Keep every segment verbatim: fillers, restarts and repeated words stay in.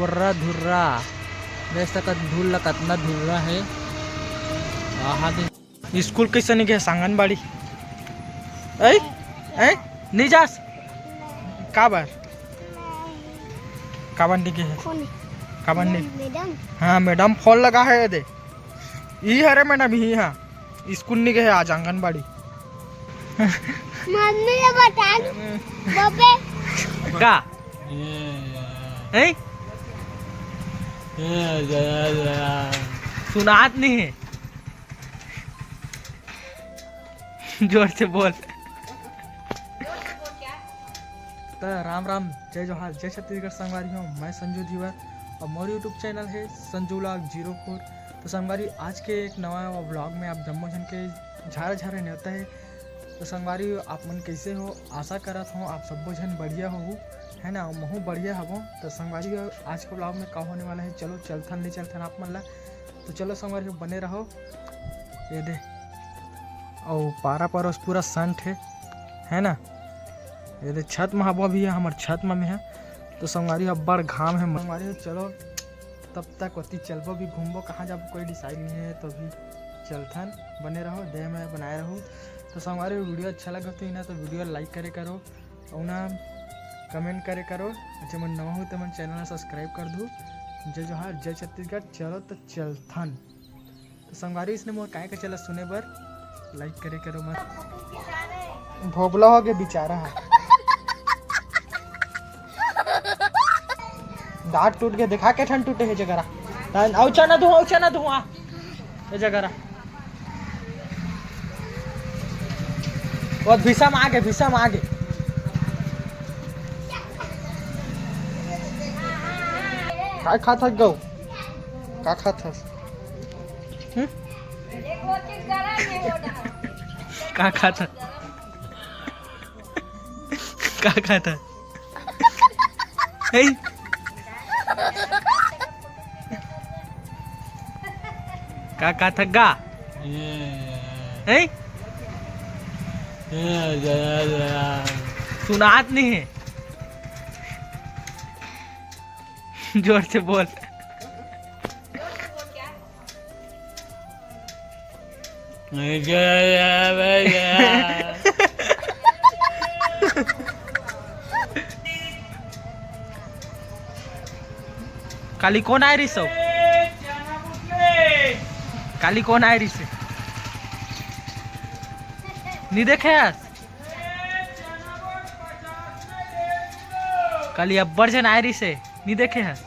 धुर्रा धुर्रा, देख सकत धूल ला कतना धुर्रा हे। आहा दे। स्कूल कैसे निगे हे आंगनबाड़ी? ऐ? ऐ? नहीं जास? काबर? काबर निगे हे? कौन? काबर नहीं? मैडम। हाँ, मैडम फोन लगा है दे। ई हरे मैडम ही हाँ। स्कूल नहीं गए आज आंगनबाड़ी। मम्मी ने बता दो। बबे। का? हैं? सुनात नहीं है। जोर से बोल। त राम राम, जय जोहार, जय छत्तीसगढ़ संगवारी हो। मैं संजू धीवर और मोर YouTube चैनल है संजू व्लॉग ज़ीरो फ़ोर। तो संगवारी, आज के एक नवा व्लॉग में आप जम्मो झन के झारा झारा नेवता है। तो संगवारी, आप मन कैसे हो? आशा करत हो आप सब्बो झन बढ़िया हो, है ना? महू बढ़िया हवो। तो संगवारी, आज के व्लॉग में का होने वाला है, चलो चलथन, ले चलथन आप मन ला। तो चलो संगवारी, बने रहो। ये दे, और पारा परोस पूरा संट है, है ना? ये दे छत में हवा भी है, हमार छत में है। तो संगवारी, अब्बड़ घाम है संगवारी। चलो तब तक ओती चलबो भी घूमबो, कहाँ जाबो कोई डिसाइड नहीं है, तो भी चलथन। बने रहो, देह में बनाए रहो। तो संगवारी, वीडियो अच्छा लगा तो ना, तो वीडियो लाइक करे करो और ना कमेंट करे करो। अच्छा, मन नवा हो तो मन चैनल सब्सक्राइब कर दो। जय जोहार, जय छत्तीसगढ़। चलो तो चलथन। तो संगवारी, इसने मोर काय का चला सुने बर लाइक करे करो मत। भोबला हो गया बेचारा है। दांत टूट गया, देखा के ठन टूटे है जगरा। अउ चना धुआं, अउ चना धुआं। ये जगरा। वो भीषम आगे, भीषम आगे। का खात हस गऊ? का खात हस? हम्म? का खात हस? का खात हस? हे? का खात हस गा? हे? सुनात नहीं है। जोर से बोल। काली कोन आय रिहिस? काली कोन आय रिहिस? नी देखे हस? काली अब्बड़ झन आय रिहिस, नी देखे हस?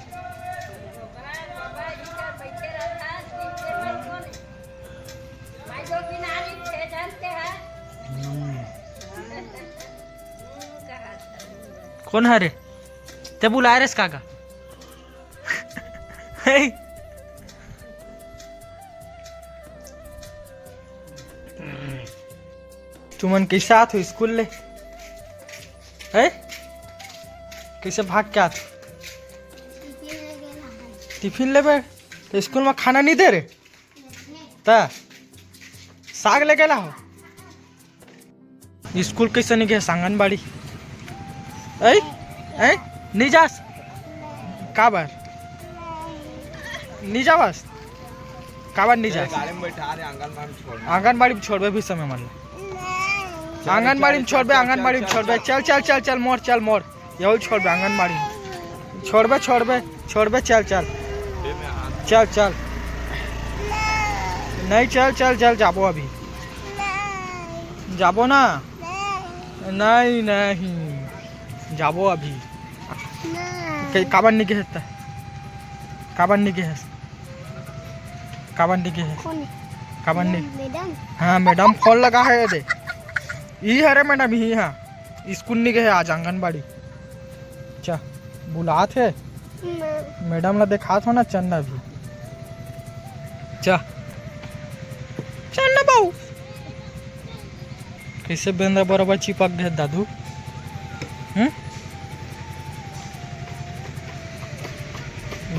कोन हरे? ते बुलाए रेस काका? हे? तुमन कैसे आत हो स्कूल ले? हे? कैसे भाग के आत हो? टिफिन लेबे? तो स्कूल में खाना नहीं दे रे? त साग ले गेला हो? स्कूल कैसे नहीं गए? आंगनबाड़ी। ऐ? ऐ? नहीं जास? काबर? नहीं जावस? काबर नहीं जास? गाड़ी में बैठा रहे, आंगनबाड़ी में छोड़ना। आंगनबाड़ी में छोड़बे भी समय मन। चल, आंगनबाड़ी में चल, छोड़बे, चल, आंगनबाड़ी में चल, छोड़बे। चल। चल, चल, चल, चल, मोर, चल, मोर। यहू छोड़बे आंगनबाड़ी में। छोड़बे, छोड़बे, छोड़बे, चल, चल। चल, चल। नहीं, चल, चल, चल, जाबो अभी। जाबो ना। नहीं, नहीं। जाबो अभी। कहीं काबर नहीं गए हस त? काबर नहीं गए हस? काबर नहीं गए हस? कौन? काबर नहीं? मैडम। हाँ, मैडम फोन लगा है दे। ई हरे मैडम, ही हाँ। स्कूल नहीं गए आज आंगनबाड़ी। चा, बुलात हे। ना। मैडम ला देखात हो ना चन्ना भी। चा। चन्ना बाऊ। कैसे बेंदरा बराबर चिपक गए दादू? हम्म?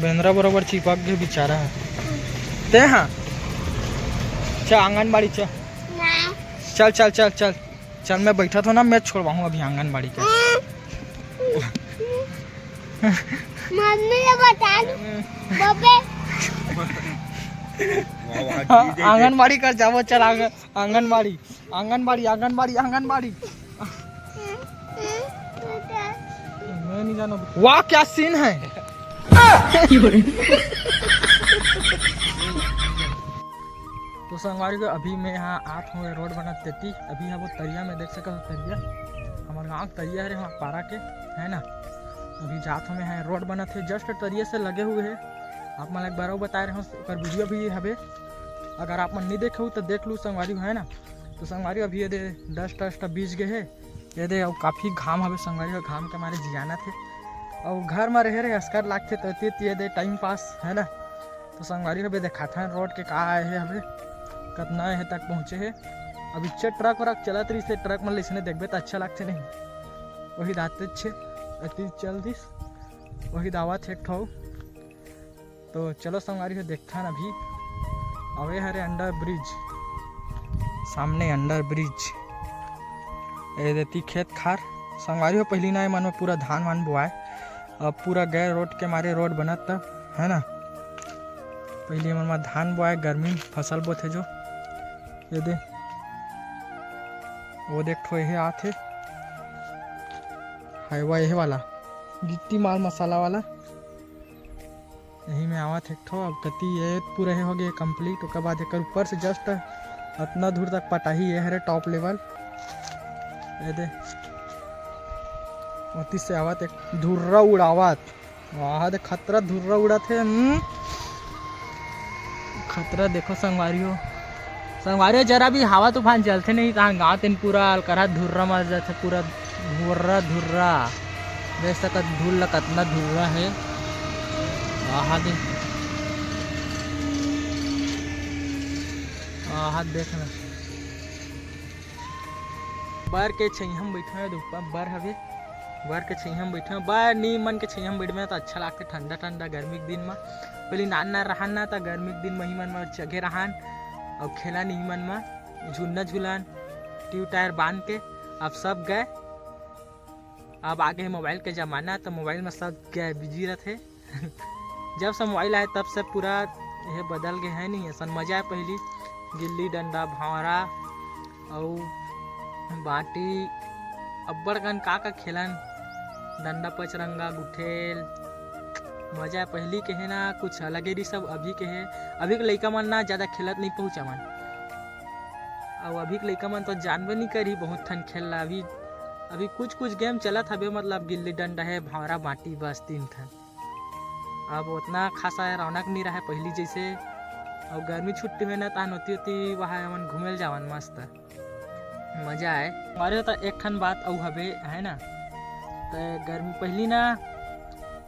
बेंदरा बराबर चिपक गए बेचारा। ते हाँ। चा आंगनबाड़ी चा। ना। चल, चल, चल, चल। चल, मैं बैठा था ना, मैं छोड़वाऊँ अभी आंगनबाड़ी के। हम्म। मम्मी ला बता दू। बबे। वाह, वाह, हाँ, की दे दे। आंगनबाड़ी कर जाबो, चल आंगन-, आंगनबाड़ी, आंगनबाड़ी, आंगनबाड़ी, आंगनबाड़ी। मैं नहीं जानो। वाह, क्या सीन है। तो संगवारी हो, अभी मैं यहाँ आत हूँ रोड बनत तेती। अभी हम वो तरिया में देख सकत हो, तरिया, हमारे गाँव के तरिया हरे, हमारे पारा के, है ना। अभी जात हूँ मैं यहाँ, रोड बनत है, just तरिया से लगे हुए है। आप मन ला एक बार अउ बताए रहे हूँ, ओकर वीडियो भी हवे, अगर आप मन नहीं देखे हो तो देख लू संगवारी हो, है ना। तो संगवारी हो, अभी ये दे डस्ट डस्ट बीज गए है, ये दे, अउ काफ़ी घाम हवे संगवारी हो, घाम के मारे जियानत हे। अउ घर म रहे रहे अस्कर लागथे, तो एती ये दे टाइम पास, है ना। तो संगवारी हो, अभी देखाथन रोड के का आए हे, अभी कतना हे तक पहुँचे हे। अभी चे ट्रक व्रक चलत रहिस हे, ट्रक मन ल इसने देखबे त अच्छा लागथे नहीं, वही दाते छे अति चल दिस, वही दावत हे एक ठो। तो चलो संगवारी हो, देखथन अभी। अउ ये हरे अंडर ब्रिज, सामने अंडर ब्रिज। ए देती खेत खार संगवारी हो, पहली ना ए मन में पूरा धान वान बोआए, अब पूरा गैर रोड के मारे रोड बनत त, है ना। पहली ए मन में धान बोआए, गर्मी में फसल बोथे जो। ये दे, वो देख ठो, ये आत हे हाईवा, ये वाला गिट्टी माल मसाला वाला। यही में आवत हे एक ठो, अब कति ये पूरा हे हो गए complete, ओकर बाद एकर ऊपर से just अतना दूर तक पटाही, ये हरे top level। ये दे, ओती से आवत एक धुर्रा उड़ावत, वाह दे खतरा धुर्रा उड़त हे, हम्म। खतरा देखो संगवारी हो, संगवारी हो, जरा भी हवा तूफान चलथे नहीं, तहां गाँव तेन पूरा अलकरहा धुर्रा मच जाथे, पूरा धुर्रा धुर्रा। देख सकत धूल ला, कतना धुर्रा हे। आहा दे, आहा देख ना। बर के छैया म बइठे हंव, धूपा म बर हवे, बर के छैया म बइठे हंव। बर नीम मन के छैया म बइठबे त अच्छा लागथे, ठंडा ठंडा गर्मी के दिन म। पहिली नान नान रहन ना, त गर्मी के दिन म ही मन म चघे रहन अउ खेलन ही मन म, झुलना झुलन, ट्यूब टायर बांध के। अब सब गए, अब आगे हे मोबाइल के जमाना, त मोबाइल म सब गए, बिजी रथे। जब से मोबाइल आए, तब से पूरा ये बदल गए हे नहीं। असन मजा आए पहिली, गिल्ली डंडा, भांवरा अउ बांटी, अब्बड़ कन का का खेलन, डंडा पचरंगा, गुठेल। मजा आए पहिली के हे ना, कुछ अलगे रही सब। अभी के हे, अभी के लइका मन ना ज्यादा खेलत नहीं पहुंचा मन। अउ अभी के लइका मन तो जानबे नहीं करी बहुत ठन खेल ला। अभी, अभी कुछ कुछ गेम चलत हवे, मतलब गिल्ली डंडा हे, भांवरा बांटी, बस तीन ठन। अब ओतना खासा रौनक नहीं रहे पहिली जैसे। अउ गर्मी छुट्टी होए ना, तहन ओती ओती वहाँ हमन घूमे ल जावन, मस्त मजा आए। हमारे तो एक ठन बात अउ हवे, है ना, त गर्मी पहिली ना,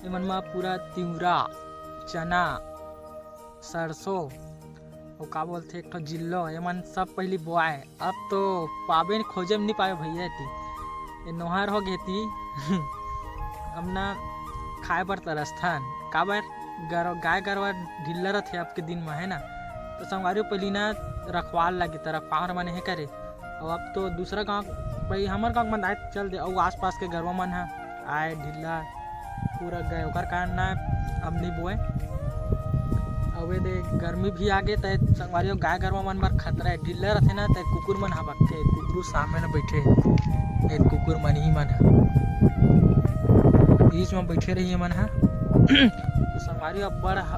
एमन म पूरा तिवरा, चना, सरसों, अउ का बोलथे, एक ठो जिल्लो, एमन सब पहिली बोआए। अब तो पाबे न, खोजे म नी पाबे भैया एती। ए नोहर हो गे ती। अब ना खाए बर तरसथन। काबर? गर-, गाय गरवा ढिल्ला रथे अब के दिन म, है ना? तो संगवारी हो, पहिली ना रखवार लगे, त रखवार मन हे करे। अउ अब तो दूसरा गाँव, भाई हमर गाँव मन आए चल दे, अउ आसपास के गरवा मन ह आए ढिल्ला पूरा गए, ओकर कारण ना अब नहीं बोए। अउ ये दे गर्मी भी आगे, त संगवारी हो गाय गरवा मन बर खतरा है, ढिल्ला रथे ना, त कुकुर मन ह भगथे, कुकुर सामने न बैठे, ये कुकुर मन ही मन ह बीच में बैठे रही मन ह। तो संगवारी हो अब्बड़ ह-,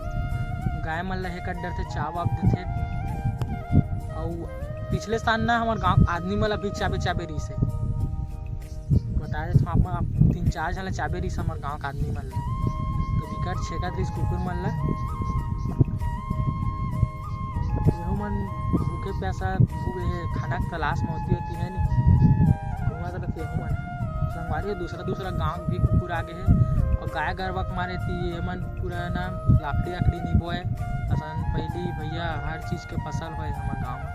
गाय मन ल हे कर डरथे, चाब वाब देथे। अउ पिछले साल ना हमर गाँव आदमी मन ल भी चाबे चाबे रहिस हे। बता देत हँव आप मन, तीन चार झन ल चाबे रहिस हमर गाँव के आदमी मन ल। तो बिकट छेकत रहिस कुकुर मन ल। एहू मन भूखे प्यासा घूमे हे, खाना के तलाश में होती होती है नी। घूमत रहिथे एहू मन। संगवारी हो, दूसरा दूसरा गाँव भी कुकुर आ गे हे। अउ गाय गरवा के मारे ती एमन पूरा ना लाकड़ी आकड़ी नी बोए। असन पहिली भैया हर चीज के फसल होए हमर गाँव में।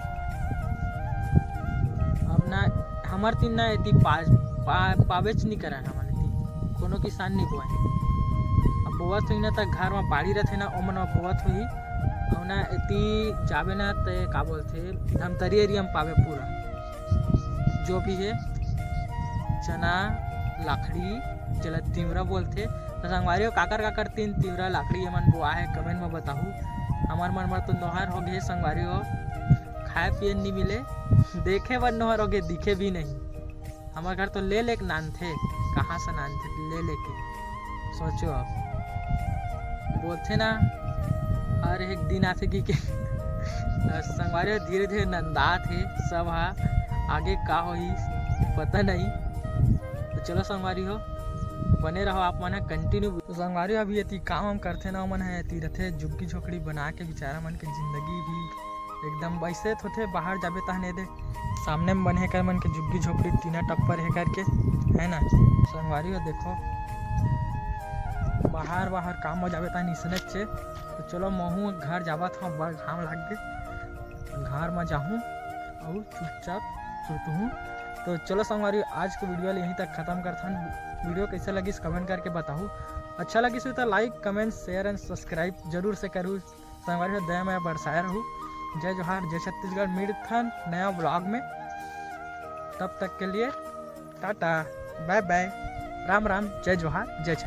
अब ना हमर तीन ना एती पा-, पा-, पाबेच नी करन हमन एती। कोनो किसान नी बोए। अब बोवत होही ना त घर में बाड़ी रथे ना, ओमन में बोवत होही। अउ ना एती जाबे ना त का बोलथे, धमतरी एरिया में पाबे पूरा। जो भी हे चना, लाखड़ी, जेला तिंवरा बोलथे, तो संगवारी हो, काकर काकर तीन तिवरा लाकड़ी एमन बोआ हे, comment में बताहू। हमर मन बर तो नोहर हो गे संगवारी हो, खाए पिए नी मिले, देखे बर नोहर हो गे, दिखे भी नहीं। हमर घर तो ले लेके नानथे, कहाँ से नानथे ले लेके, सोचो अब। बोलथे ना, हर एक दिन आथे कि के संगवारी हो, धीरे धीरे नंदात हे सब हा, आगे का होही पता नहीं। तो चलो संगवारी हो, बने रहो आप मन ह continue। तो संगवारी हो, अभी एती काम हम करथे ना, ओमन ह एती रथे, झुग्गी झोपड़ी बना के बेचारा मन के जिंदगी भी एकदम वैसे होथे। बाहर जाबे तहन ए दे सामने में बने कर मन के झुग्गी झोपड़ी टीना टप्पर हे करके, है ना संगवारी हो। देखो बाहर बाहर काम हो जाबे तहन इसने चे। तो चलो महू घर जावत हूँ, बड़ घाम लाग गे, घर में जाहूँ और चुपचाप सुतहूँ। तो चलो संगवारी, आज के वीडियो ल यहीं तक खत्म करथन। वीडियो कैसे लगिस comment करके बताहू। अच्छा लगिस हो तो like, comment, share and subscribe जरूर से करू। संगवारी हो, दया मया बरसाए रहू। जय जोहार, जय छत्तीसगढ़। मिलथन नया vlog में, तब तक के लिए टाटा, bye bye, राम राम, जय जोहार, जय छत्तीसगढ़।